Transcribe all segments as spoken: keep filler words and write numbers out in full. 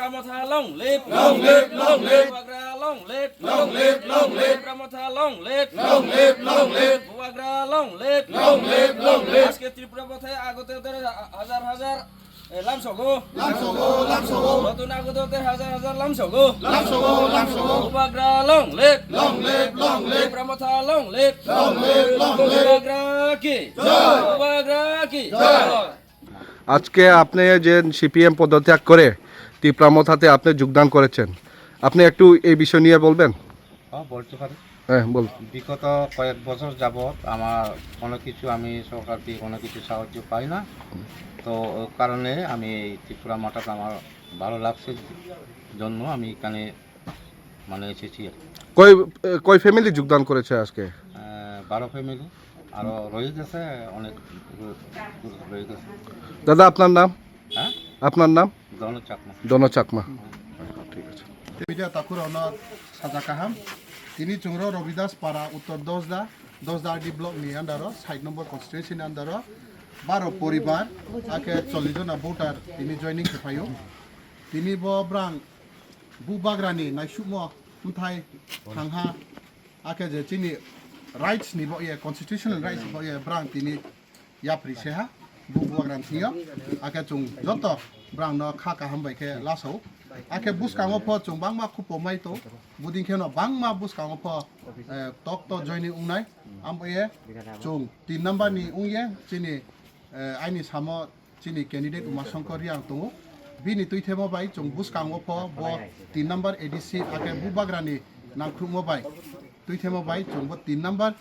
Motha long live, long live, long live. Bubagra long live, long live, long live. Tipra Motha long live, long live, long live. Bubagra long live, long live, long live. আজকে ত্রিপুরা পথে আগতদের হাজার হাজার, এ, লামসগো। লামসগো, লামসগো। নতুন আগতদের হাজার হাজার লামসগো। লামসগো, লামসগো। বুবাগ্রা long live। Long live, long live। Tipra মথা long live। Long live, long live। বুবাগ্রা কি? জয়। বুবাগ্রা কি? জয়। আজকে আপনি যে সিপিএম পদত্যাগ করে তিপ্রা মথাতে আপনি যোগদান করেছেন, আপনি একটু এই বিষয় নিয়ে বলবেন? হ্যাঁ, বলতে পারি। হ্যাঁ, বল। বিগত কয়েক বছর যাবৎ আমার কোনো কিছু, আমি সরকার থেকে কোনো কিছু সাহায্য পাই না। তো ও কারণে আমি এই ত্রিপুরা মঠাটা আমার ভালো লাগছে জন্য আমি এখানে মানে এসেছি আর কি। কয়, এ, কয় ফ্যামিলি যোগদান করেছে আজকে? আহ, বারো ফ্যামিলি, আরও রয়ে গেছে অনেক, রয়ে গেছে। দাদা, আপনার নাম? হ্যাঁ? আপনার নাম? দন চাকমা। দন চাকমা। ঠিক আছে। Media takhurokno saja kaham. Tini chwngro Ravidas Para Uttor Dosda, Dosda R D block ni under o, side number constituency ni under o, baro poribar, akhe chollish jona voter tini joining khe phaio. Tini bo brang bubagrani naisukmo mthai thangha, akhe je chini rights ni bo ye, constitutional rights ni bo ye, brang tini yapri se ha, bu bubagrani thingyo, akhe chwng joto brang no kha kaham bai khe lasao. Akhe bwskango pho chwng bangma khupomai to, buding kheno bangma bwskango pho, eh, tok to joining wngnai, ambo ye chwng tin number ni wngye chini, eh, aini samo chini candidate Uma Shankar Reang tongo. Bini tuithemo bai chwng bwskango pho bo tin number A D C akhe bubagrani nangkhrumo bai tuithemo bai chwng bo tin number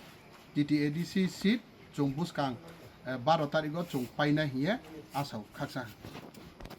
T T A D C seat chwng bwskang, eh, baro tarikgo chwng paina hiye asao khaksa.